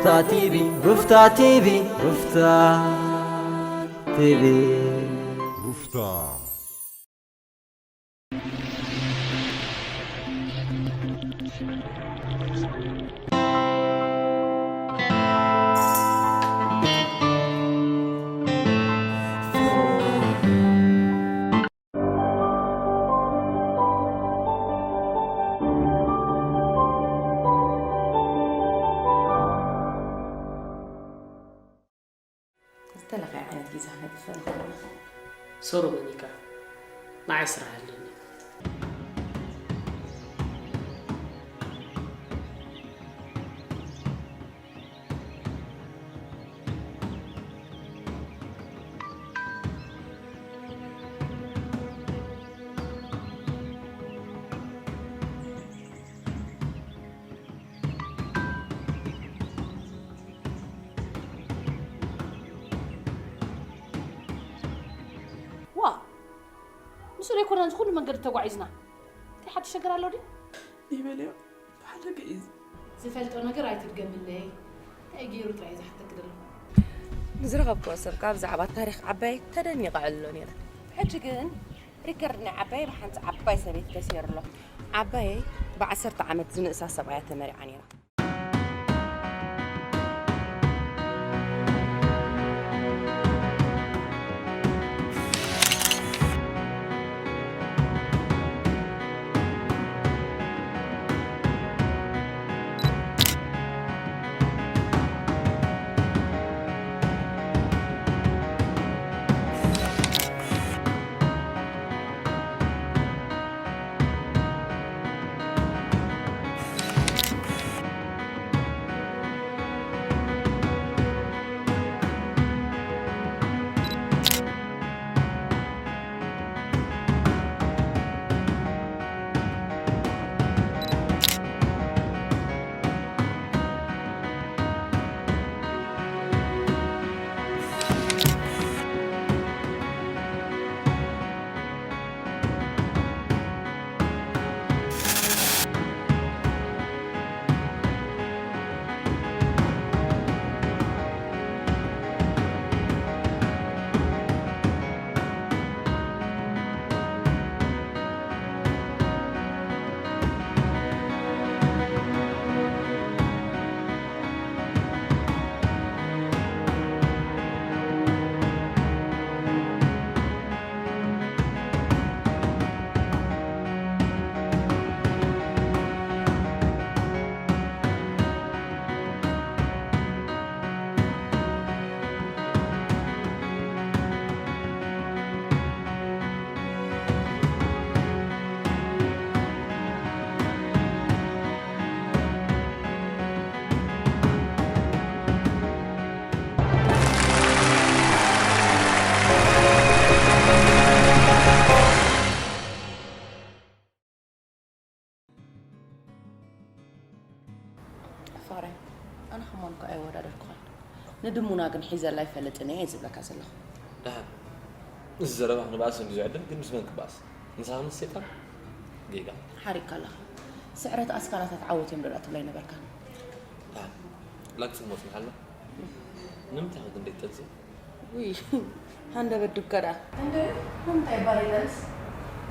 ሩፍታ ቲቪ፣ ሩፍታ ቲቪ፣ ሩፍታ ቲቪ። ሩፍታ። ዝተለኸየ ዓይነት ቪዛ ክነጥፍእ ንኽእል ኢና። ሶሪ ሞኒካ፣ ንዓይ ስራሕ ኣለኒ። ዋ! ንሱ ዶ ኣይኮነን እዚ ኩሉ መንገዲ ተጓዒዝና? እንታይ ሓድሽ ነገር ኣሎ ድዩ? ይበልዮ፣ ብሓደ ገይዝ። ዝፈልጦ ነገር ኣይትድገምለይ። እንታይ ገይሩ ጥራይ እዩ ዝሓተኪ ዘሎ? ንዝረኸብክዎ ሰብ ከኣ ብዛዕባ ታሪኽ ዓባይ ተደኒቐ ዕልሎ ነይረ። ሕጂ ግን ሪከርድ ናይ ዓባየይ ብሓንቲ ዓባይ ሰበይቲ ተሰይሩ ኣሎ። ዓባየይ ብዓሰርተ ዓመት ዝንእሳ ሰብኣያ ተመሪዓ ነይራ። ፋሬ፣ ኣነ ከማን እኮ ኣይወዳደርኩኻን። ንድሙና ግን ሒዘላ ኣይፈልጥን እየ ዝብለካ ዘለኹ። ደሓን። እዚ ዘረባ ክንበኣስ እንድዩ ዝዕድም፣ ግን ምስ መን ክበኣስ? ምሳኻ ምስ ሰይጣን? ጌጋ። ሓሪቕካ ኣለኻ። ስዕረት ኣስካላታት ዓወት እዮም ዶ ትብለይ ነበርካ? ደሓን። ላግጺ ክመጽእ መሓላ? ንምንታይ ከ ክንደይ ትጠንሲ? ውይ፣ ሃንደበት ዱካ ደኣ። እንደ ንምንታይ ባር ይጠንስ?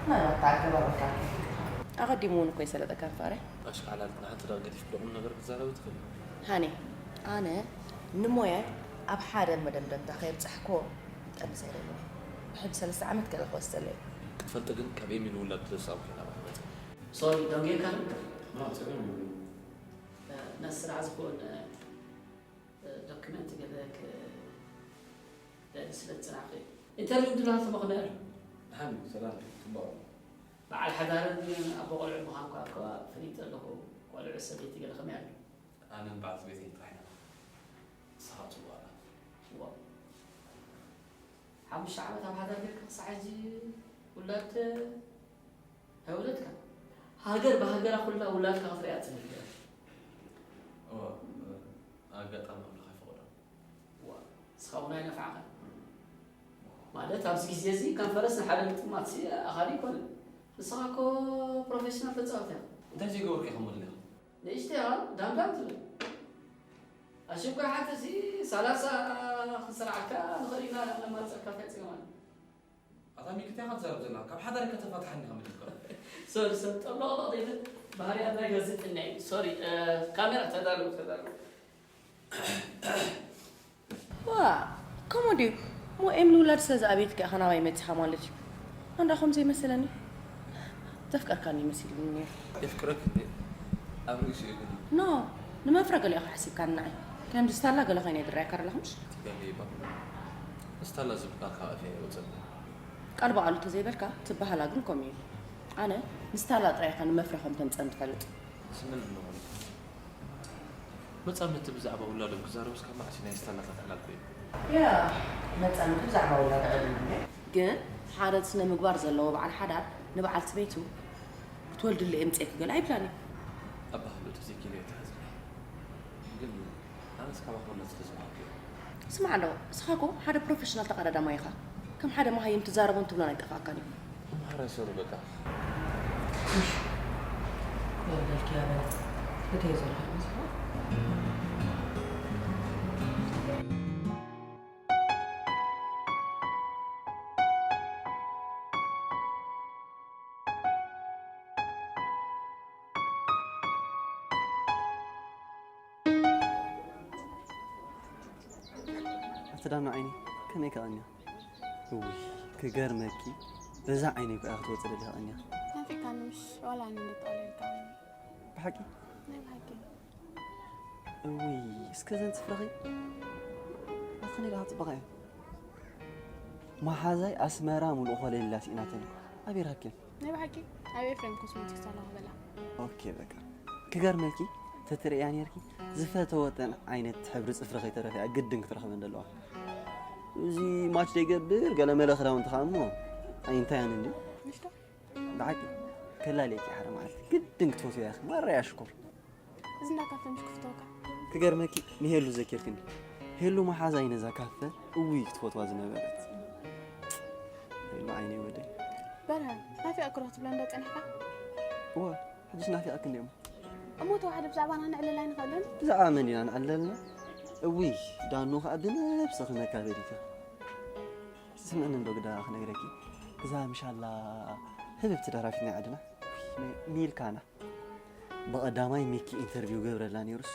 ምናልባት ተኣገባብርካ። ኣቐዲሙ እውን እኮ ይሰለጠካ ፋሬ። ኣሽካዕላል ንሓንቲ ደቂ ገዲፍኪ ዶ ቁም ነገር ክትዛረቢ ትኽእሊ? ሃኒ፣ ኣነ ንሞያይ ኣብ ሓደ መደምደምታ ከየብጻሕክዎ ክጠንስ ኣይደልን። ብሕጂ ሰለስተ ዓመት ገለ ክወስደለይ። ክትፈልጢ ግን ካብ ኤሚ ንውላድ ተሳቡ ኮይና ባሕበት። ሶሪ፣ ደንጌካ? ኖ፣ ጽዑ። ነቲ ስራሕ ዝኾን ዶክመንት ገለ ክ-፣ ደሊ ስለ ዝጽናሕኩ እዩ። ኢንተርቪው ድላል ተመኽንዮ ኣሎ። ደሓን እዩ፣ ሰላም እዩ፣ ጽቡቕ ኣሎ። በዓል ሓዳርን ኣቦ ቆልዑ ምዃንኳ እኮ ፈሊጠ ኣለኹ። ቆልዑ ሰበይቲ ገለ ከመይ ኣሎ? ኣነን በዓልቲ ቤተይን ጥራሕ ኢና። ንስኻ ጽቡቕ ኣላ። እዋ። ሓሙሽተ ዓመት ኣብ ሓዳር ጌርካ ክሳዕ ሕጂ ውላድ ኣይወለድካ። ሃገር ብሃገራ ኩላ ውላድካ ክትሪኣ ትደሊ። እዋ፣ ኣጋጣሚ ኣምላኽ ኣይፈቐዶን። እዋ፣ ንስኻ እውን ኣይነፍዓኻን። ማለት ኣብዚ ግዜ እዚ ከም ፈረስ ንሓደ ግጥማት ሲ ኣኻሊ ኣይኮነን። ንስኻ እኮ ፕሮፌሽናል ተጻዋቲ ኢኻ። እንታይ ዘይገበርኩ ኢኻ እሞ ደሊኻ? ንእሽተይ ኢኻ ዳምዳም ትብል። ኣሽንኳ ሓንቲ ሲ ሰላሳ ክንሰርዓካ ንኽእል ኢና ነማርፀካ ፈፂምና። ኣታ ሚኪ እንታይ ኢኻ ትዛረብ ዘለኻ? ካብ ሓዳር ከተፋትሓኒ ከም ትፍከር። ሶሪ፣ ሶሪ፣ ጠብሎ ቀጠቕጢ ባህርያትና ይገዝእ ጥና እዩ። ሶሪ፣ እ፣ ካሜራ ተዳርጉ፣ ተዳርጉ። ዋ፣ ከምኡ ድዩ? እሞ ኤም ንውላድ ስለ ዝኣበየትካ ኢኻ ናባይ መጺኻ ማለት እዩ። ኣንዳ ከም ዘይመሰለኒ። ዘፍቀርካኒ መሲሉኒ ነይሩ። የፍቅረክ እንዴ? ኣብ ርእሱ እዩ ግን። ኖ፣ ንመፍረ ገለ ኢኻ ሓሲብካኒ ንዓይ። ከም ስታላ ገለ ኮይነ ይድረየካ ኣለኹ ምሽ? ትገርም እባ። ስታላ ዝብልካ ካብ ኣፈይ ኣይወጸን። ቃል ብቓሉ ተዘይበልካ ትበሃላ ግን ከምኡ እዩ። ኣነ ንስታላ ጥራይ ኢኻ ንመፍረ ከም ተምጸን ትፈልጥ። ስምን እንሆን። መጻምድቲ ብዛዕባ ውላዶም ክዛረቡስ ካብ መዓስ እዩ ናይ ስታላታት ዕላል ኮይኑ? ያ፣ መጻምድቲ ብዛዕባ ውላዶ ዕላል እዩ። ግን ሓደ ስነ ምግባር ዘለዎ በዓል ሓዳር ንበዓልቲ ቤቱ ክትወልድሉ እየ ምጽኤኪ ገለ ኣይብላን እዩ። ኣባህሉ ተዘይኪሉ እየ ተሓዝነ። ግን ኣነስ ካባኹም ነዚ ተዝመሃርኩ እየ። ስማዕ ዶ፣ እስኻ እኮ ሓደ ፕሮፌሽናል ተቐዳዳማይ ኢኻ። ከም ሓደ መሃይም ትዛረቦን ትብሎን ኣይጠፍኣካን እዩ። ማሕረር ሶሪ በቃ። እሺ። ወደልኪ ያበ። እቴ ዘርሃ መስሎ። ኣቲ ዳኑ ዓይኒ፣ ከመይ ከቐንያ? እውይ፣ ክገርመኪ፣ በዛ ዓይነይ እኮ እያ ክትወጽእ ደሊኻ ቀንያ። ናፊቕካኒ ምሽ፣ ዋላ ኣነ እንዴት ጠቕለልካ? ብሓቂ? ናይ ብሓቂ። እውይ፣ እስከ ዘን ጽፍርኺ። ኣኽኒ ደኣ ጽቡቕ እያ። መሓዛይ ኣስመራ ሙሉእ ኮለል ኢላ ስኢናተኒ። ኣበይ ረኸብክየን? ናይ ብሓቂ? ኣብ ኤፍሬም ኮስሞቲክስ ኣለዋ በላ። ኦኬ፣ በቃ። ክገርመኪ፣ ተትርእያ ኔርኪ፣ ዝፈተወተን ዓይነት ሕብሪ ጽፍሪ ከይተረፈ እያ ግድን ክትረኽበን ዘለዋ። እዚ ማች ዘይገብር ገለመለ ክዳውንቲ ኸኣ እሞ ኣይንታያን እንድዩ። ምሽ ዶ? ብሓቂ፣ ከላልየኪ ሓደ መዓልቲ ግድን ክትፈትውያ ኢኺ። ማራ እያ ሽኮር። እዚ እንዳ ካፈ ምሽ ክፍተውካ? ክገርመኪ፣ ንሄሉ ዘኪርክኒ። ሄሉ መሓዛይ ነዛ ካፈ እውይ ክትፈትዋ ዝነበረት። ሄሉ ዓይነይ ወደይ። በርሀ፣ ናፊቐ ክረኽ ትብሎ እንዶ ጸኒሕካ? እወ፣ ሕጅስ ናፊቐኪ እንድየ እሞ። እሞ ተዋሕዶ ብዛዕባና ነዕልል ኣይንኽእልን? ብዛዕባ መን ኢና ንዕለልና? እውይ፣ ዳኑ ኸኣ ብነብስኺ መካበዲታ። ስምዕኒ እንዶ ግዳ ክነግረኪ፣ እዛ ምሻላ ህብብቲ ደራፊት ናይ ዓድና፣ ሚልካና። ብቐዳማይ ሚኪ ኢንተርቪው ገብረላ ነይሩስ፣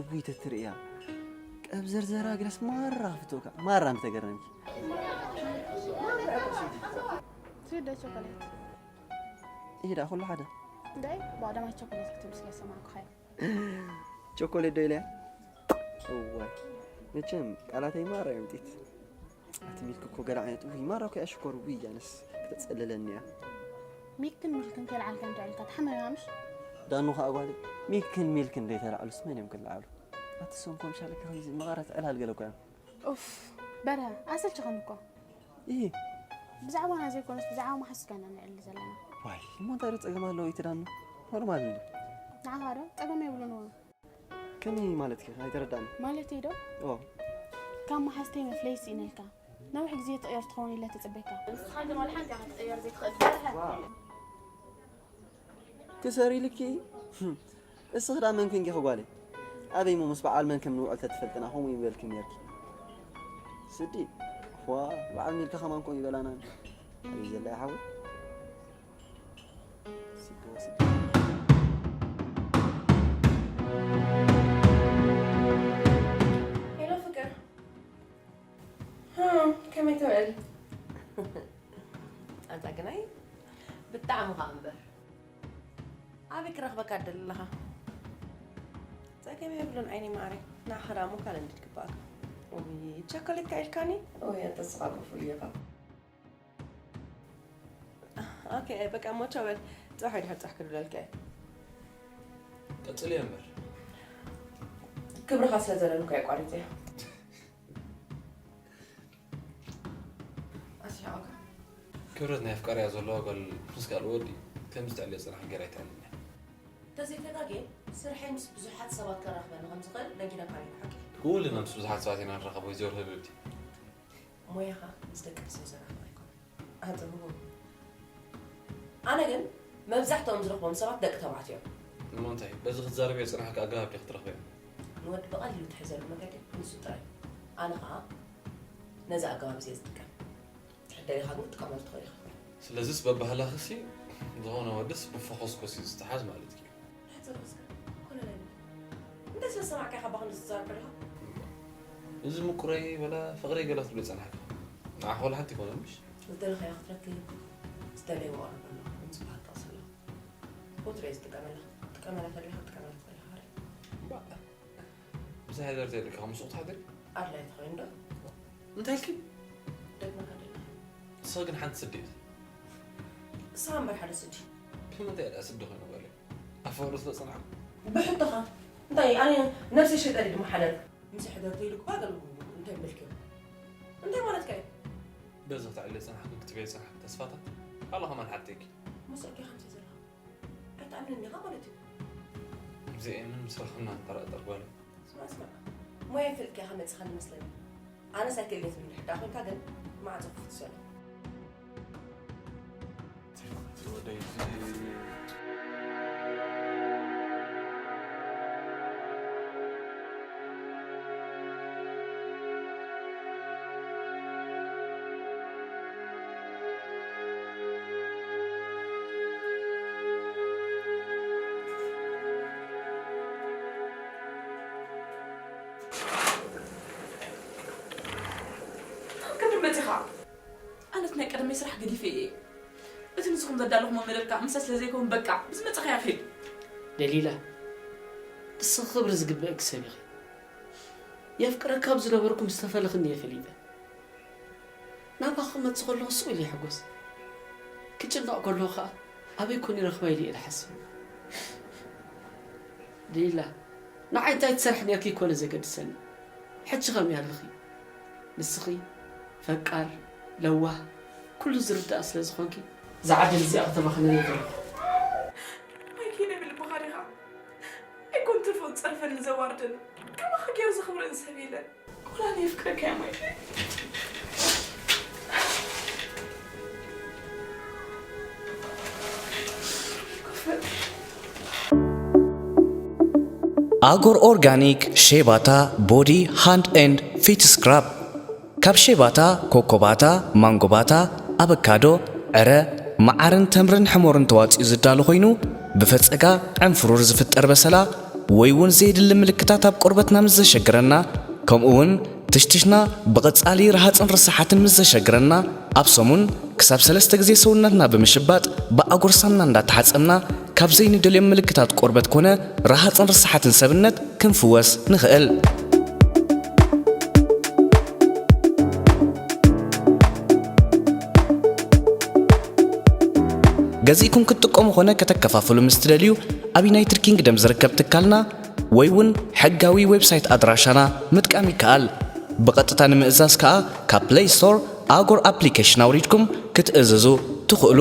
እውይ ተትርእያ። ቀብዘርዘራ ግዳስ ማራ ክፍተውካ፣ ማራ ምተገረምኪ። ትውደ ቸኮሌት። ይሄዳ ኩሉ ሓደ። እንታይ? ብቐዳማይ ቸኮሌት ክትብል ስለ ሰማዕኩኻ እዩ። ቸኮሌት ዶ ኢለያ? እዋይ። መቸም ቃላተይ ማራ እዮም ጢት። ኣቲ ሚልክ እኮ ገለ ዓይነት፣ ውይ፣ ማራ እኮ እያ ሽኮር፣ ውይ፣ ኣነስ ክተጸልለኒ እያ። ሚክን ሚልክን ከይለዓልካ እንታይ ኢልካ ትሓመም እያ ምሽ? ዳኑ ኸኣ ጓለይ፣ ሚክን ሚልክን ዘይተላዕሉስ መን እዮም ክለዓሉ? ኣቲ እሶም ኮምሻለካ ከምዚ መቐረት ዕላል ገለ እኮ እዮም። ኡፍ፣ በርሀ፣ ኣሰልችኸኒ እኮ። እሂ። ብዛዕባና ዘይኮነስ ብዛዕባ መሓዙትካ ኢና ንዕልል ዘለና። ዋይ፣ እሞ እንታይ ዶ ጸገም ኣለዎ እቲ ዳኑ? ኖርማል እንድዩ። ንዓኻ ዶ ጸገም የብሉን እወ። ከመይ ማለትኪ? ኣይተረዳእን። ማለተይ ዶ? ኦ። ካብ መሓዝተይ መፍለዪ ስኢነልካ። ነዊሕ ግዜ ትቕየር ትኸውን ኢለ ተጸበይካ። ንስኻ ግን ዋላ ሓንቲ ኢኻ ክትቕየር ዘይትኽእል። ክሰሪ ኢልኪ? እስኺ ደኣ መን ኮንኪ ጓለይ? ኣበይ እሞ ምስ በዓል መን ከም ንውዕል ተትፈልጥና ከምኡ ይበልኪ ነርኪ። ስዲ፣ ዋ፣ በዓል ሚልካ ከማን ከምኡ ይበላና። ኣበይ ዘላ ይሓወይ? ሄሎ ፍቅር። ሃ፣ ከመይ ትውዕል? ኣንታ ግናይ ብጣዕሚ ኸኣ እምበር። ኣበይ ክረኽበካ ትደሊ ኣለኻ? ጸገም የብሉን ዓይኒ ማዕረይ። ንዓኻ ደኣ እሞ ካልእ እንድዩ ዝግባኣካ። ውይ፣ ቸኮሌት ከኣ ኢልካኒ? ኦይ፣ ኣንታ ንስኻ እኮ ፍሉይ ኢኻ። ኦኬ፣ በቃ እሞ ቻው በል። ጽባሕ ወይ ድሕሪ ጽባሕ ክድውለልካ እየ። ቀጽልዮ እምበር። ክብርኻ ስለ ዘለኒ እኮ እየ ኣቋሪጸዮ። ኣስሒቐካ። ክብረት ናይ ኣፍቃሪኣ ዘለዋ ጓል ምስ ካልእ ወዲ ከምዚ ትዕልዮ ጽናሕ ገይራ ኣይትዕልልኒ። እንተዘይተጋግየ፣ ስርሐይ ምስ ብዙሓት ሰባት ከራኽበኒ ከም ዝኽእል ነጊረካ ነይረ፣ ሓቂ? ኩልና ምስ ብዙሓት ሰባት ኢና ንራኸብ፣ ወይዘሮ ህብብቲ። ሞያኻ ምስ ደቂ ኣንስትዮ ዘራኽብ ኣይኮነን። ኣንጥርዎ። ኣነ ግን መብዛሕትኦም ዝረኽቦም ሰባት ደቂ ተባዕትዮ እዮም። እሞ እንታይ፣ በዚ ክትዛረብዮ ዝጸናሕኪ ኣገባብ ዲኺ ትረኽብዮ? ኖ፣ ወዲ ብቐሊሉ ትሕዘሉ መገዲ ንሱ ጥራይ እዩ። ኣነ ኸኣ ነዚ ኣገባብ እዚ እየ ዝጥቀም። እንድሕር ደሊኻ ግን ክትጥቀመሉ ትኽእል ኢኻ። ስለዚስ በባህላኽሲ ዝኾነ ወድስ ብፈኾስኮስ እዩ ዝተሓዝ ማለት እዩ። ሕጽር እስከ፣ ኮነ ናይ እንታይ ስለ ዝሰማዕካ ኢኻ ባኽንዲ ትዛረብ ዘለኻ? እዚ ምቁረይ በላ ፍቕረይ ገላ ትብሎ ጸናሕካ። ንዓኻ ወላ ሓንቲ ኣይኮነን ምሽ? ዝደለኻዮ ክትረክብ፣ ዝደለይዎ ኣቕርበሉ፣ ከም ዝበሃል ጥቕሲ ኣሎ። ወትሩ እየ ዝጥቀመላ። ክትጥቀመላ ተደሊኻ ክትጥቀመላ ትኽእል ኢኻ። እምበኣር፣ ምሳይ ሕደር ተይልካ፣ ምስኡ ክትሓድሪ? ኣድላይ ተኾይኑ ዶ? እንታይ ኢልኪ? ደግመካ ደላ። ንስኺ ግን ሓንቲ ስዲ ኢኺ። ንስኻ እምበር ሓደ ስዲ። ብምንታይ እያ ደኣ ስዲ ኮይነ ጓለይ? ኣብ ፍቕሪ ስለ ጸናሕኩ? ብሕቶኻ። እንታይ፣ ኣነ ነብሰይ ሸይጠ ድየ ድማ ሓለል? ምሳይ ሕደር ተይልኩ ባገል እንታይ ምልኪ? እንታይ ማለትካ እዩ? በዚ ክትዕሊ ጸናሕኩ፣ ክትበይ ጸናሕኩ ተስፋታት? ኣላ ከማን ሓተይኪ። መስርቂ ከምዚ ዘለኻ። ኣይትኣምንን ኢኻ ማለት እዩ። ብዘየእምን ምስ ረኸብና ንጠራጠር ጓለይ። ስማዕ፣ ስማዕ። ሞያ ይፈልጥካ ኢኻ መጺኻ ንመስለኒ። ኣነስ ኣይክእልን እየ ትብል ድሕር ደኣ ኮይንካ ግን ማዕጾ ክፉት ዘሎ። ክንዲ መጺኻ? ኣነስ ናይ ቀደመይ ስራሕ ገዲፈ እየ። እቲ ንስኹም ዘዳለኹሞ መደብ ከዓ ምሳይ ስለ ዘይከውን በቃ፣ ብዝመጸኻ ይኺድ። ደሊላ፣ ንስኺ ክብሪ ዝግብእኪ ሰብ ኢኺ። የፍቅረኪ ካብ ዝነበርኩ ምስ ተፈለኽኒ እየ ፈሊጠ። ናባኺ ክመጽእ ከለኹ ስቕ ኢለ ይሕጎስ። ክጭነቕ ከለኹ ከኣ ኣበይ ኮን ይረኽባ ኢለ እየ ዝሓስብ። ደሊላ፣ ንዓይ እንታይ ትሰርሒ ነርኪ ኣይኮነ ዘገድሰኒ። ሕጂ ከመይ ኣለኺ? ንስኺ ፈቃር፣ ለዋህ፣ ኩሉ ዝርዳእ ስለ ዝኾንኪ፣ እዛ ዓዲ እዚኣ ከተባኽነኒ ኣይኮንኩ። ማይክ፣ ነብልብኻ ዲኻ? ኣይኮን ትርፎ ዝጸርፈኒ ዘዋርደኒ። ከማኻ ገይሩ ዘኽብረኒ ሰብ የለን። ወላ ኣነ የፍቅረካ እየ ማይክ። ኣጎር ኦርጋኒክ ሼባታ ቦዲ ሃንድ ኤንድ ፊት ስክራብ። ካብ ሼባታ፣ ኮኮባታ፣ ማንጎባታ፣ ኣበካዶ፣ ዕረ፣ መዓርን ተምርን ሕሞርን ተዋጺኡ ዝዳሎ ኮይኑ፣ ብፈጸጋ ዕንፍሩር ዝፍጠር በሰላ ወይ እውን ዘየድሊ ምልክታት ኣብ ቆርበትና ምስ ዘሸግረና፣ ከምኡ እውን ትሽትሽና ብቐጻሊ ረሃጽን ርሳሓትን ምስ ዘሸግረና፣ ኣብ ሰሙን ክሳብ ሰለስተ ግዜ ሰውነትና ብምሽባጥ ብኣጎር ሳምና እንዳተሓጸብና ካብ ዘይንደልዮም ምልክታት ቆርበት ኮነ ረሃጽን ርሳሓትን ሰብነት ክንፍወስ ንኽእል። ገዚእኩም ክትጥቀሙ ኾነ ከተከፋፍሉ ምስ ትደልዩ፣ ኣብ ዩናይትድ ኪንግደም ዝርከብ ትካልና ወይ እውን ሕጋዊ ዌብሳይት ኣድራሻና ምጥቃም ይከኣል። ብቐጥታ ንምእዛዝ ከኣ ካብ ፕለይ ስቶር ኣጎር ኣፕሊኬሽን ኣውሪድኩም ክትእዝዙ ትኽእሉ።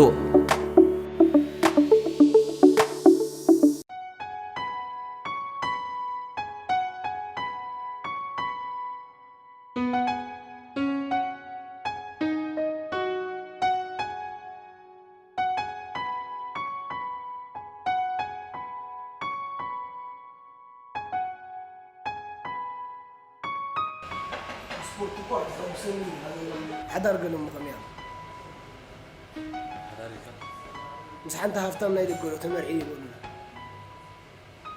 ስፖርት እኮ ኣይተሐጉሰኒ። ሓዳር ገለ እሞ ከመይ ኣሎ? ሓዳር ኢልካ? ምስ ሓንቲ ሃፍታም ናይ ደገ ዶ ተመርዕየ ይበሉና።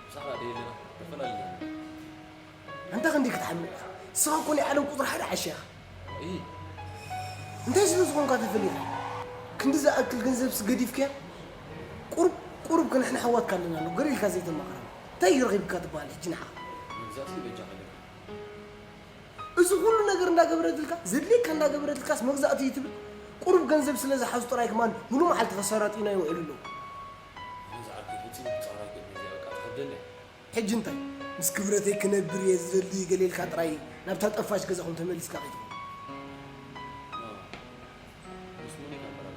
ምሳኻ ደይ ኣለና፣ ተፈላለዩ። ኣንታ ክንደይ ክትሓምቕ ኢኻ? ንስኻ እኮ ናይ ዓለም ቁጽሪ ሓደ ዓሻ ኢኻ። እይ። እንታይ ስለ ዝኾንካ ተፈሊኻ? ክንዲ ዝኣክል ገንዘብስ ገዲፍካያ? ቁሩብ፣ ቁሩብ ከ ንሕና ኣሕዋትካ ኣለና ኣሎ፣ ገር ኢልካ ዘይተማኽረና። እንታይ እዩ ረኺብካ ትበሃል ሕጂ ንዓኻ? መግዛእቲ በጃኻ ኣለካ። እዚ ኩሉ ነገር እንዳገበረትልካ፣ ዘድልየካ እንዳገበረትልካስ መግዛእቲ እዩ ትብል? ቁሩብ ገንዘብ ስለ ዝሓዙ ጥራይ ከማን ሙሉ መዓልቲ ከሰራጥዩና ይውዕሉ ኣለዉ። ኣነ ዝዓርከይ ፈጺሙ ክጻወራ ኣይክእልን፣ እዚኣ በቃ ትኸብደኒ እያ። ሕጂ እንታይ? ምስ ክብረተይ ክነብር እየ ዝደሊ ገለ ኢልካ ጥራይ ናብታ ጠፋሽ ገዛኹም ተመሊስካ ከይትኾን። ኖ፣ ምስ ሙኒካ እምበር።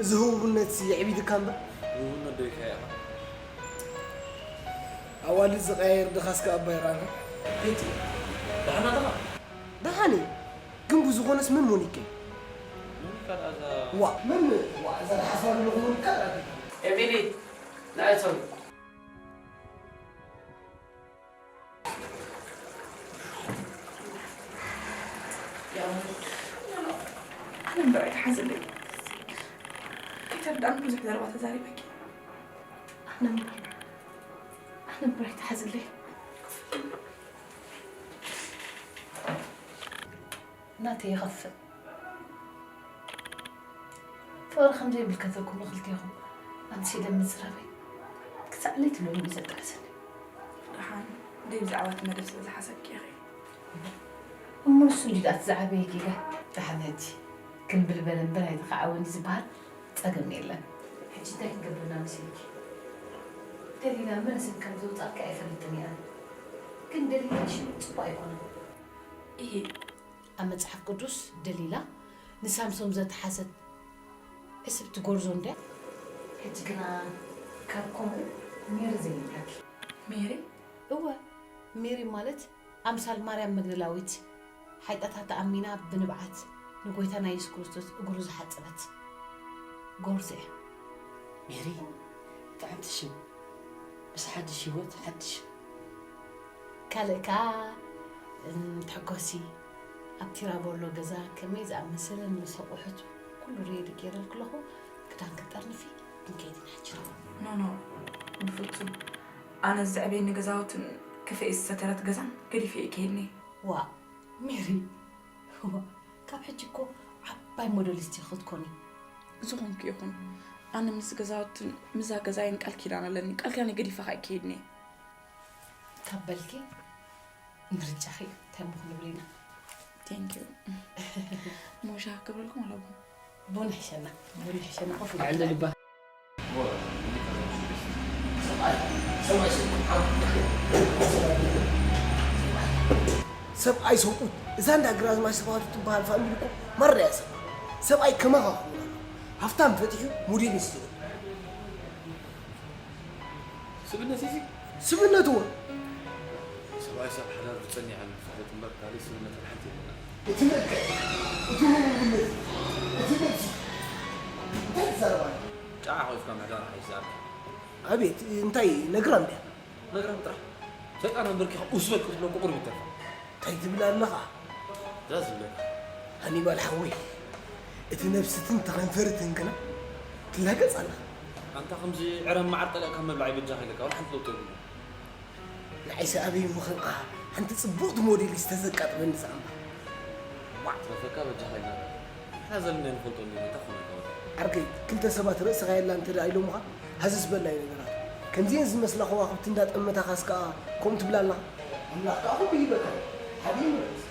እዚ ህቡብነትሲ የዕቢድካ እምበር። ህቡብነት ዶ ኢልካዮ ኢኻ? ኣዋልድ ዝቐያየር ድኻስ ከኣ እባ ይርኣና። ቤቲ፣ ደሓና ዲኻ? ደሓን እየ። ግን ብዝኾነስ መን ሞኒካ እዩ? ሞኒካ ደኣ እዛ ዋ፣ መን? ዋ፣ እዛ ደሓስባ ዘለኹ ሞኒካ ደኣ። ኤሚሊ፣ ንኣይ ሶሪ። ኣነ እምበር ኣይትሓዝለይ። ከይተረዳእኒ ብዙሕ ዘረባ ተዛሪበኪ። ኣነ እምበር፣ ኣነ እምበር ኣይትሓዝለይ። ናተይ ይኸፍእ። ፍቕሪ ከም ዘይምልከተኩም ንኽልቴኹም ኣምሲለ ምዝራበይ ክሳዕ ለይቲ ሎሚ እዩ ዘጣዕሰኒ። ደሓን ደይ ብዛዕባ እቲ መደብ ስለ ዝሓሰብኪ ኢኺ። እሞ ንሱ እንዲ ደኣ እቲ ዝዓበየ ጌጋ። ደሓን ሕጂ ክምብል በለ እምበር ኣይተኻዕወን እዩ ዝበሃል ጸገም የለን። ሕጂ እንታይ ክንገብር ኢና መሲልኪ? ደሊላ መን ስም ከም ዘውጻእኪ ኣይፈልጥን እየ ኣነ። ግን ደሊላ ሽም ጽቡቕ ኣይኮነን። እሂ። ኣብ መጽሓፍ ቅዱስ ደሊላ ንሳምሶም ዘተሓዘት ዕስብቲ ጎርዞ እንድያ። ሕጂ ግና ካብ ከምኡ ሜሪ ዘይብላኪ። ሜሪ? እወ፣ ሜሪ ማለት ኣምሳል ማርያም መግደላዊት ሓይጣታ ተኣሚና ብንብዓት ንጎይታና የሱስ ክርስቶስ እግሩ ዝሓጸበት ጎርዞ እያ። ሜሪ፣ ጥዕምቲ ሽም። ምስ ሓድሽ ህይወት ሓድሽ። ካልእ ከኣ፣ እም፣ ተሐጎሲ። ኣብ ቲራቦሎ ገዛ ከመይ ዝኣመሰለ ምስ ኣቑሑት ኩሉ ሬዲ ገይረልኪ ኣለኹ። ክዳን ክጠርንፊ ክንከይድ ኢና ሕጂ። ኖ፣ ኖ፣ ብፍጹም። ኣነ ዘዕበየኒ ገዛውትን ክፍኤ ዝሰተረት ገዛን ገዲፈ እየ ክሄድኒ። ዋእ፣ ሜሪ፣ ዋእ፣ ካብ ሕጂ እኮ ዓባይ ሞዴሊስት ኢኺ ክትኮኒ። ዝኾንኩ ይኹን፣ ኣነ ምስ ገዛውትን ምስዛ ገዛይን ቃል ኪዳን ኣለኒ። ቃል ኪዳነይ ገዲፈ ከኣ ኣይክሄድን እየ። ካብ በልኪ ምርጫኺ እዩ። እንታይ እሞ ክንብል ኢና? Thank you። ሞሻ ክብረልኩም ኣለኹ። ቡን ይሕሸና፣ ቡን ይሕሸና። ኮፍ ኢልና። ኣዕልልባ። ሰብኣይ ሰብኡት፣ እዛ እንዳ ግራዝማች ስብሃቱ ትበሃል ፋሚሊ እኮ ማራ እያ ሰብ። ሰብኣይ ከማኻ ክኸውን ኣለዎ። ሃፍታም ፈቲሑ ሞዴሊስት ይኹን። ስብነት እዚ? ስብነት እወ። ሰብኣይ ሰብ ሓዳር ብጸኒዓ ንፋለጥ እምበር ካልእ ስብነት ሓንቲ የብልና። እቲ መልክዕ፣ እቲ ህቡብነት፣ እቲ ነብሲ፣ እንታይ ትዛረብ ኣለኻ? ጨዓ ኮይፍካ ምሕዳር ሓይሽ ዝኣርካ። ኣቤት፣ እንታይ ነግራም ድያ? ነግራም ጥራሕ። ሰይጣን ኣንበርኪኻ ኡስ በል ክትብሎ እኮ ቁሩብ ይተርፋ። እንታይ ትብል ኣለኻ? እዛ ዝብለካ። ሃኒባል ሓወይ፣ እቲ ነብስትን ተኸንፈርትን ግና ትላገጽ ኣለኻ። ኣንታ ከምዚ ዕረ መዓር ጠሊቕካ ምብላዕ ይበጃኻ ኢለካ፣ ዋላ ሓንቲ ለውጢ የብሉን። ንዓይሲ ኣበይ እሞ ከምኣ ሓንቲ ጽብቕቲ ሞዴሊስት ተዘቃጥበኒ ዝኣምባ። ዋዕ ትረፈካ በጃኻ ኢልና። ንሕና ዘለና ንፈልጦ እንዲና፣ እንታይ ኮነ እኮ? ዓርከይ፣ ክልተ ሰባት ርእስኻ የላ እንተ ደኣ ኢሎምኻ፣ ሃሰስ በል ናይ ነገራት። ከምዚኤን ዝመስላ ከዋኽብቲ እንዳጠመታኻስ ከኣ ከምኡ ትብላ ኣለኻ? ኣምላኽ ከኣ ኩሉ ይህበካ። ሓቢኡ ምረጽ።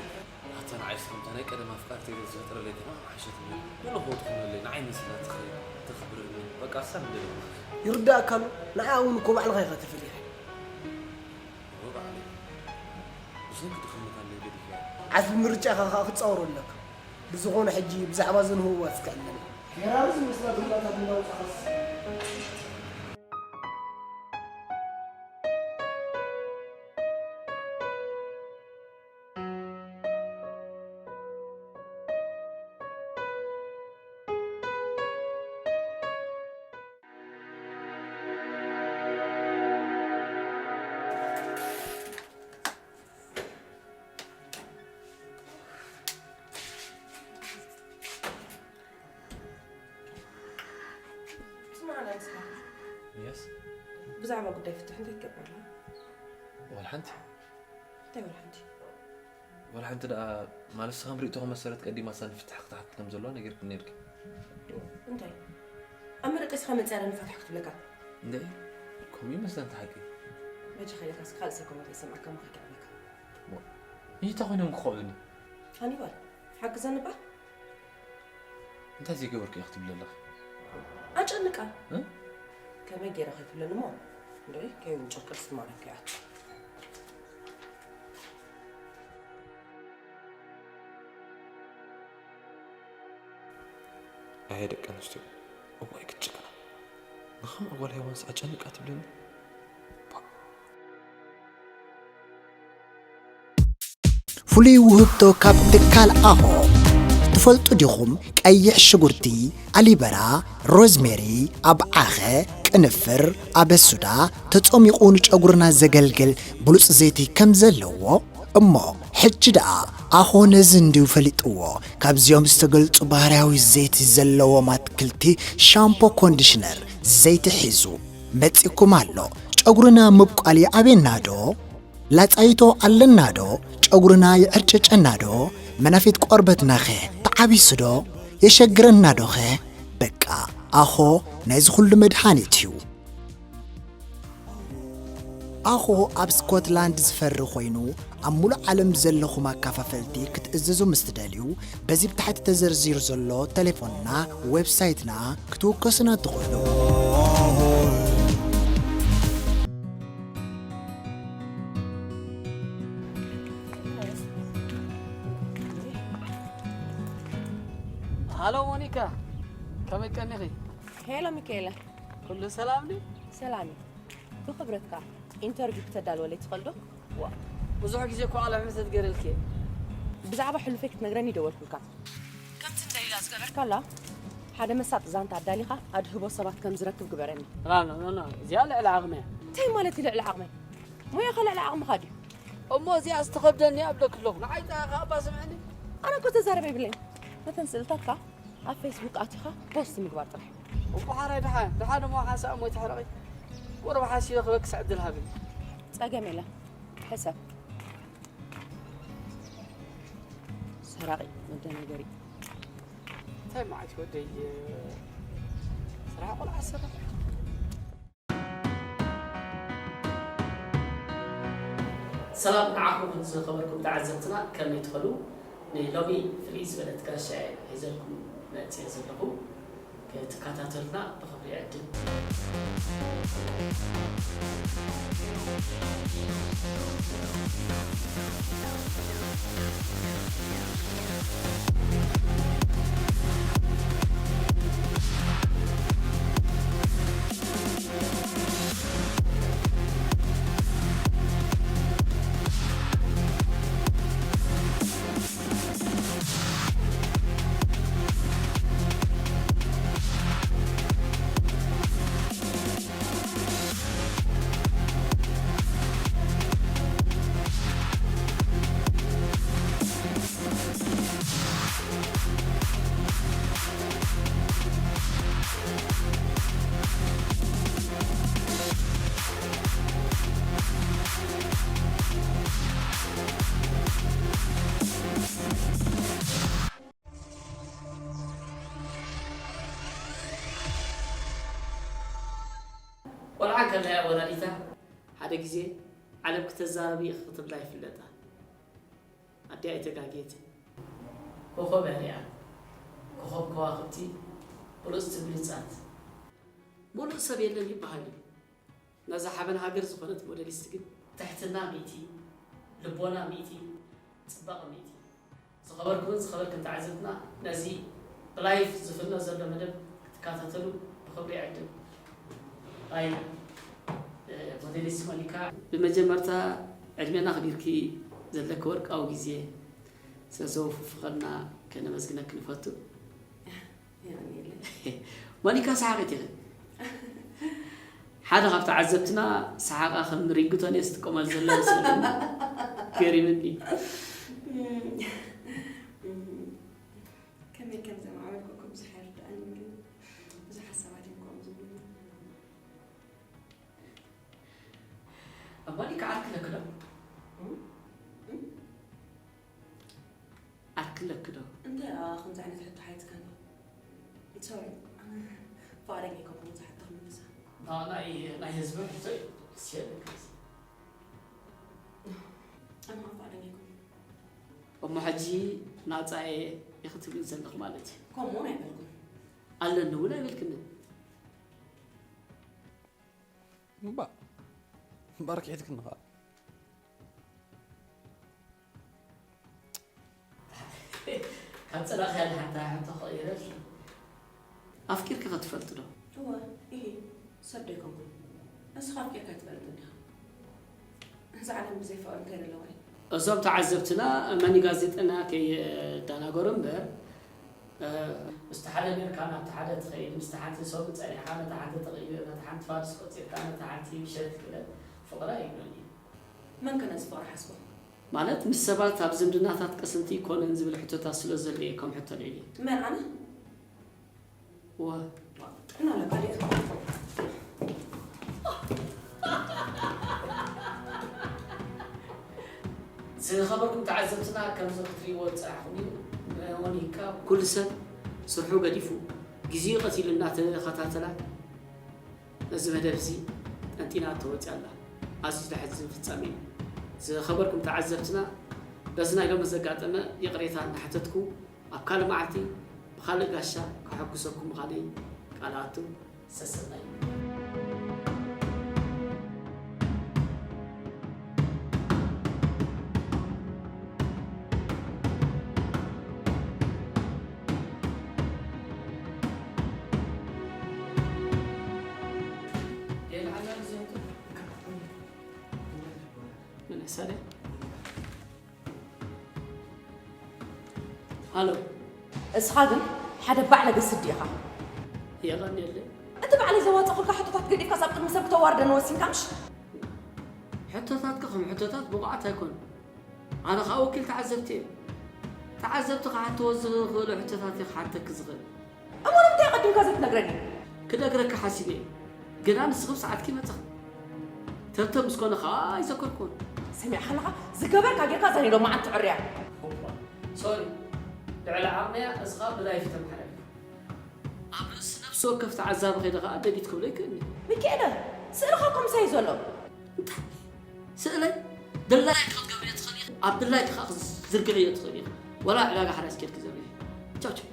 ኣታ ንዓይስ ከምታ ናይ ቀደም ኣፍቃርተይ ዝፈጥረለይ ከማን ምሓሸትኒ። ሎሚ ከ ትኾነለይ፣ ንዓይ መስላ ትኸ-፣ ተኽብረኒ። በቃ እሳ ምንድን ነው? ይርዳእካ ኣሎ። ንዓ እውን እኮ ባዕልኻ ኢኻ ተፈሊኻ። እወ ባዕለይ። ብሰንኪ ድኽነታ ኣለይ ገዲፈያ። ዓስቢ ምርጫኻ ከኣ ክትጻወሮ ኣለካ። ብዝኾነ ሕጂ ብዛዕባ እዘን ህቡባት እስከ ኣለና። ፌራሪ ዝመስላ ዱላታት እናውጻኻስ። ስማዕ፣ ናይ ምስማዕ። የስ። ብዛዕባ ጉዳይ ፍትሒ እንታይ ትገብር ኣለኻ? ዋላ ሓንቲ። እንታይ ዋላ ሓንቲ? ዋላ ሓንቲ ደኣ፣ ማለት፣ ንስኻ ብ ርእይቶኻ መሰረት ቀዲማ እሳ ንፍትሒ ክትሓትት ከም ዘለዋ ነጊርክኒ ነይርኪ። እንታይ? ኣብ መደቀሲኻ መጺኣ ንፋትሕ ክትብለካ? እንድዒ፣ ከምኡ ይመስለኒ እቲ ሓቂ። በጃኻ ኢለካ እስኪ ካልእ ሰብ ከምኡ ከይሰምዓካ እሞ ከይከዕብለካ። ዋ፣ እንታይ ኮይኖም ክኸዕብኒ? ሃኒባል፣ ሓግዘኒ እባ። እንታይ ዘይገበርኩ እየ ክትብሊ ኣለኺ? ኣጨንቃ። እ? ከመይ ገይራ ከይትብለኒ እሞ፣ እንድዒ፣ ከይውንጨልቀል ስትማረክ እያ። ኣየ ደቂ ኣንስትዮ፣ እዋይ ክትጭክና። ንኸምኣ ጓል ሄዋንስ ኣጨንቃ ትብለኒ። ባ- ፍሉይ ውህብቶ ካብ ትካል ኣሆ። ትፈልጡ ዲኹም? ቀይሕ ሽጉርቲ፣ ኣሊበራ፣ ሮዝሜሪ፣ ኣብዓኸ፣ ቅንፍር፣ ኣበሱዳ ተጾሚቑ ንጨጉርና ዘገልግል ብሉጽ ዘይቲ ከም ዘለዎ እሞ ሕጂ ደኣ ኣኾ ነዚ እንድዩ ፈሊጥዎ። ካብዚኦም ዝተገልጹ ባህርያዊ ዘይቲ ዘለዎም ኣትክልቲ ሻምፖ ኮንዲሽነር ዘይቲ ሒዙ መጺእኩም ኣሎ። ጨጉርና ምብቋል ይኣብየና ዶ? ላጻይቶ ኣለና ዶ? ጨጉርና ይዕርጨጨና ዶ? መናፊት ቆርበትናኸ ተዓቢሱ ዶ? የሸግረና ዶኸ? በቃ ኣኾ ናይዚ ኩሉ መድሃኒት እዩ። ኣኾ ኣብ ስኮትላንድ ዝፈሪ ኮይኑ፣ ኣብ ሙሉእ ዓለም ዘለኹም ኣካፋፈልቲ ክትእዝዙ ምስ ትደልዩ፣ በዚ ብታሕቲ ተዘርዚሩ ዘሎ ተሌፎንና፣ ዌብሳይትና ክትውከሱና ትኽእሉ። ሃሎ ሞኒካ፣ ከመይ ቀኒኺ? ሄሎ ሚካኤለ። ኩሉ ሰላም ድዩ? ሰላም እዩ። ብኽብረትካ ኢንተርቪው ክተዳልወለይ ትኽእል ዶ? ዋ፣ ብዙሕ ግዜ እኮ ቃለ ምሕተት ገይረልኪ እየ። ብዛዕባ ሕሉፈይ ክትነግረኒ ይደወልኩልካ። ከምቲ ንደሊላ ዝገበርካላ፣ ሓደ መሳጢ ዛንታ ኣዳሊኻ ኣድህቦ ሰባት ከም ዝረክብ ግበረኒ። ኖ፣ ኖ፣ ኖ፣ ኖ፣ እዚኣ ልዕሊ ዓቕሚ እያ። እንታይ ማለት እዩ ልዕሊ ዓቕመይ? ሞያኻ ልዕሊ ዓቕምኻ ድዩ? እሞ እዚኣ ዝተኸብደኒ ኣብለኪ ኣለኹ። ንዓይ ጥራይ ከኣ እባ ስምዕኒ። ኣነ እኮ ተዛረበ ይብለይን። ነተን ስእልታትካ ኣብ ፌስቡክ ኣቲኻ ፖስት ምግባር ጥራሕ። እሞ ሓራይ ደሓ፣ ደሓ ደሞ ሓንሳእ እሞ ይትሕረቒ። ቁሩብ ሓሲበ ክበክስ ዕድል ሃብኒ። ጸገም የለን። ሕሰብ። ሰራቒ መደናገሪ። እንታይ መዓት ወደይ፣ ስራሕ ቆልዓ ዝሰርሕ? ሰላም ንዓኹም ዝኸበርኩም ተዓዘብትና፣ ከመይ ትኾኑ? ንሎሚ ፍልይ ዝበለት ጋሻ እየ ሒዘልኩም መፅየ ዘለኹ። ክትከታተሉና ብኽብሪ ይዕድም። ቆልዓ እንከላ እያ ወላዲታ፣ ሓደ ግዜ ዓለም ክተዛረቢ ኢኺ ክትብላ ይፍለጣ። ኣዲኣ ኣይተጋግየትን። ኮኾብ እያ ሪኣ። ኮኾብ ከዋኽብቲ ብሉጽቲ ብሉጻት። ምሉእ ሰብ የለን ይበሃል እዩ። ነዛ ሓበን ሃገር ዝኾነት ሞዴሊስት ግን ትሕትና ሚእቲ፣ ልቦና ሚእቲ፣ ጽባቐ ሚእቲ። ዝኸበርኩምን ዝኸበርክን ተዓዘብትና፣ ነዚ ብላይፍ ዝፍኖ ዘሎ መደብ ክትከታተሉ ብኽብሪ ይዕድም። ኣይ፣ እ፣ ሞዴሊስት ሞኒካ፣ ብመጀመርታ ዕድሜና ኣኽቢርኪ ዘለኪ ወርቃዊ ግዜ ስለ ዘወፈፍኸልና ከነመስግነኪ ንፈቱ። የቐንየለይ። ሞኒካ ሰሓቒት ኢኺ። ሓደ ካብ ተዓዘብትና ሰሓቓ ከም ሪንግቶን እየ ዝጥቀመሉ ዘለ መሲሉኒ። ገሪሙኒ። እም፣ እም፣ ከመይ ከም ዘማዕበልኩኩም ብዙሕ ኣይርድኣንን፣ ግን ብዙሓት ሰባት እዮም ከምኡ ዝብሉኒ። ሞኒካ ዓርኪ ኣለኪ ዶ? እም፣ እም። ዓርኪ ኣለኪ ዶ? እንታይ ደኣ ከምዚ ዓይነት ሕቶ ሓቲትካኒ? ሶሪ፣ ኣነ ፍቓደኛ ኣይኮንኩን ነዛ ሕቶ ክምልሳ። ና-፣ ናይ፣ ናይ ህዝቢ ሕቶ እዩ። እስኪ ንገሪ። ኣነ ፍቓደኛ ኣይኮንኩን። እሞ ሕጂ ናጻ እየ ኢኺ ትብሊ ዘለኺ ማለት እዩ? ከምኡ እውን ኣይበልኩን። ኣለኒ እውን ኣይበልክንን። እምባ፣ እምባ ርኪሒትክኒ ኸኣ። ካብ ጸላእኽያ ንሓንቲ ሕቶ ክቕይረልኪ። ኣፍቂርኪ ኸ ትፈልጢ ዶ? እወ፣ ኢሂ፣ ሰብ ዶ ኣይኮንኩን? ንስኻ ኣፍቂርካ ኣይትፈልጥን ዲኻ? እዛ ዓለም ብዘይ ፍቕሪ እንታይ ደለዋ እዩ? እዞም ተዓዘብትና መኒ ጋዜጠና ከየደናገሩ እምበር፣ እ፣ ምስቲ ሓደ ኔርካ ናብቲ ሓደ ትኸይድ፣ ምስቲ ሓንቲ ሰሙን ጸኒሕካ ነታ ሓንቲ ትቕይር፣ ነታ ሓንቲ ፋርስ ቆጺርካ ነታ ሓንቲ ምሸት ክብለት ፍቕሪ ኣይብሎን እዩ። መን ከ ነዚ ፍቕሪ ሓስቦ? ማለት ምስ ሰባት ኣብ ዝምድናታት ቀስንቲ ይኮነን ዝብል ሕቶታት ስለ ዘሎ እየ ከም ሕቶ ልዕሊ። መን ኣነ? ወ ጥዕና ኣለካ ድዩ? ዝኸበርኩም ተዓዘብትና፣ ከምዚ ክትርእይዎ ዝጸናሕኩም እዩ። ሞኒካ፣ ኩሉ ሰብ ስርሑ ገዲፉ፣ ግዜኡ ቀቲሉ እናተኸታተላ፣ ነዚ መደብ እዚ ጠንጢና ተወጺኣ ኣላ። ኣዝዩ ዘሕዝን ፍጻሜ እዩ። ዝኸበርኩም ተዓዘብትና፣ በዚ ናይ ሎሚ ዘጋጠመ ይቕሬታ እናሓተትኩ፣ ኣብ ካልእ መዓልቲ ብኻልእ ጋሻ ከሐጉሰኩም ምዃነይ ቃል ኣቱ። ሰሰናዩ። ሃሎ። እስኻ ግን ሓደ ባዕለገ ስዲ ኢኻ። የቐንየለይ። እቲ ባዕለይ ዘዋጸኹልካ ሕቶታት ገዲፍካስ ኣብ ቅድሚ ሰብ ክተዋርደኒ ወሲንካ ምሽ? ሕቶታትካ ከም ሕቶታት ብቑዓት ኣይኮኑን። ኣነ ኸኣ ወኪል ተዓዘብቲ እየ። ተዓዘብቲ ክሓትዎ ዝኽእሉ ሕቶታት እየ ክሓተኪ ዝኽእል። እሞ ንምንታይ ኣቐዲምካ ዘይትነግረኒ? ክነግረኪ ሓሲበ እየ። ግና ንስኺ ብሰዓትኪ መጻኺ። ተብተ ምስ ኮነ ኸኣ ኣይዘከርኩዎን። ሰሚዕካ ኣለኻ? ዝገበርካ ጌርካ እዛ ናይ ሎማዓንቲ ዕርያ። ሶሪ፣ ልዕሊ ዓቕመያ እዚ ኸኣ ብላይፍ ተመሓላሊፉ። ኣብ ርእሲ ነፍሲ ወከፍ ተዓዛቢ ከይደ ኸኣ ደሊት ክብሎ ይክእልኒ። ሚካኤለ፣ ስእልኻ እኮ ምሳይ እዩ ዘሎ። እንታይ? ስእለይ? ድላይኪ ክትገብርዮ ትኽእሊ ኢኺ። ኣብ ድላይኪ ኸኣ ክትዝርግሕዮ ትኽእሊ ኢኺ። ወላ ዕዳጋ ሓራስ ኬድኪ ዘርግሒ። ቻው ቻው።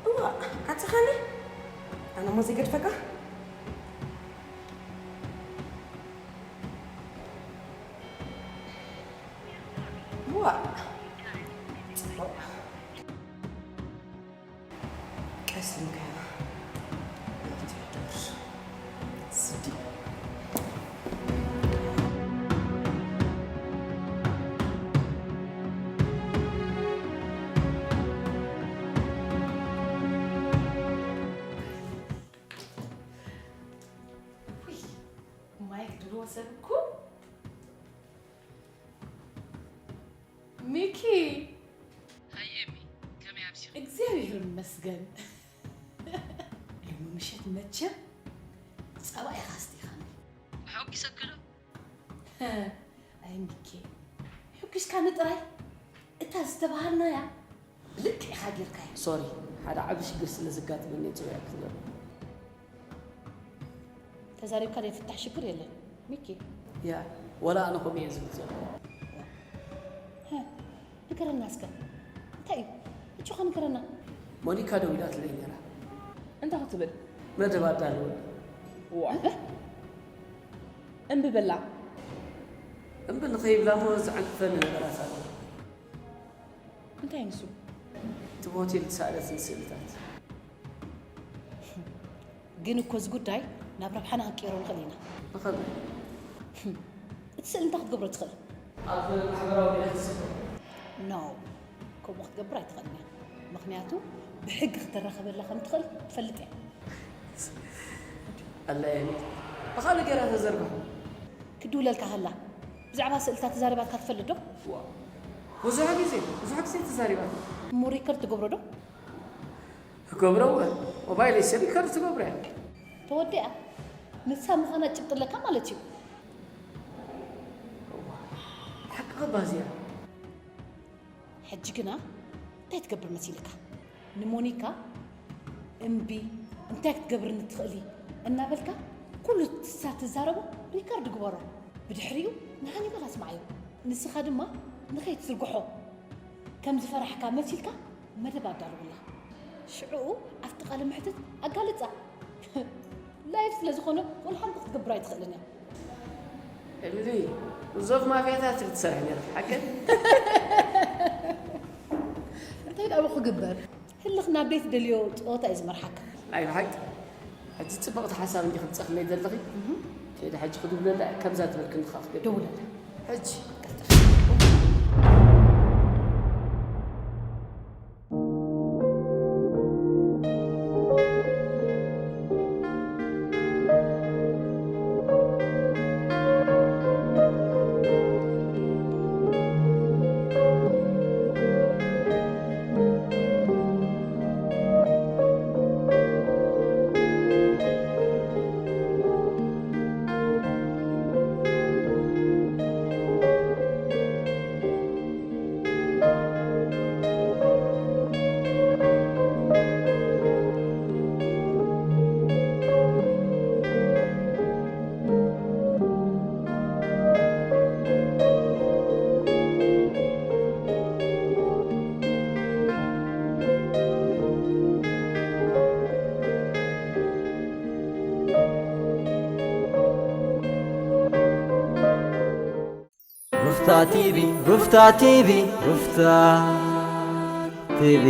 እዋ፣ ዓጽኻኒ? ኣነ እሞ ዘይገድፈካ? እዋ፣ ጽቡቕ። ቀስ ኢልካ ናብቲ ሕዱር ስዲ። ውይ፣ ማይክ ድሮ ሰብ እኮ። ሚኪ። ሃይ ኤሚ፣ ከመይ ኣምሲኺ? እግዚኣብሔር ይመስገን። ሎሚ ምሸት መቸም ጸባ ኢኻ ኣስቲኻኒ። ኣሐጒሰኪ ዶ? ኣይ ሚኪ፣ ሕጒስካኒ ጥራይ። እታ ዝተባሃልናያ ብልክዕ ኢኻ ጌርካያ። ሶሪ፣ ሓደ ዓቢ ሽግር ስለ ዘጋጥመኒ እየ ጽውያኪ ዘለኹ። ተዛሪብካ ዘይፍታሕ ሽግር የለን ሚኪ። ያ፣ ወላ ኣነ ከምኡ እየ ዝብል ዘለኹ። ሀ፣ ንገረና እስከ። እንታይ እዩ? እጆኻ ንገረና። ሞኒካ ደዊላትለይ ነይራ። እንታይ ክትብል? መደብ ኣዳልወኒ። ዋ። እምቢ በላ። እምቢ ንኸይብላ እሞ ዘዕንቅፈኒ ነገራት ኣሎ። እንታይ ንሱ? እቲ ብሆቴል ዝሰኣለትኒ ስእልታት። ግን እኮ እዚ ጉዳይ ናብ ረብሓና ክንቅይሮ ንኽእል ኢና። ብኸመይ? እቲ ስእሊ እንታይ ክትገብሮ ትኽእል? ኣብ ማሕበራዊ ሚድያ ክትስፍሮ። ኖ፣ ከምኡ ክትገብር ኣይትኽእልን እያ። ምኽንያቱ ብሕጊ ክትረኸበላ ከም ትኽእል ትፈልጥ እያ። ኣላ የሚ፣ ብኻልእ ገይራ ተዘርግሖ። ክድውለልካ ከላ ብዛዕባ ስእልታት ተዛሪባትካ ትፈልጥ ዶ? ዋ፣ ብዙሕ ግዜ፣ ብዙሕ ግዜ ተዛሪባትና። እሞ ሪከርድ ትገብሮ ዶ? ክገብሮ እወ፣ ሞባይለይ ሪከርድ ትገብሮ እያ። ተወዲኣ። ንሳ ምዃና ጭብጢ ኣለካ ማለት እዩ። እዋ፣ ሓቅኺ ባዝያ። ሕጂ ግና እንታይ ትገብር መሲልካ? ንሞኒካ እምቢ፣ እንታይ ክትገብርኒ ትኽእሊ እናበልካ ኩሉ ንሳ ትዛረቦ ሪከርድ ግበሮ። ብድሕሪኡ ንሃኒባል ኣስምዓዮ። ንስኻ ድማ ንኸይትዝርግሖ ከም ዝፈራሕካ መሲልካ መደብ ኣዳልውላ። ሽዕኡ ኣብቲ ቃለ መሕትት ኣጋልጻ። ላይፍ ስለ ዝኾነ ወላ ሓንቲ ክትገብር ኣይትኽእልን እያ። እሊ፣ ብዙሕ ማፍያታት ክትሰርሕ ነይርካ፣ ሓቂ? እንታይ ደኣ ክግበር? ህልኽ ናብ ደይ ትደልዮ ጸወታ እዩ ዝመርሓካ። ናይ ብሓቂ? ሕጂ ጽብቕቲ ሓሳብ እንዲኺ ትጸኽለይ ዘለኺ። እህ። ከይደ ሕጂ ክድውለላ እየ፣ ከምዛ ትበልክኒ ኸኣ ክገብር። ደውለላ። ሕጂ። ቀልጥፍ። ሩፍታ ቲቪ፣ ሩፍታ ቲቪ፣ ሩፍታ ቲቪ።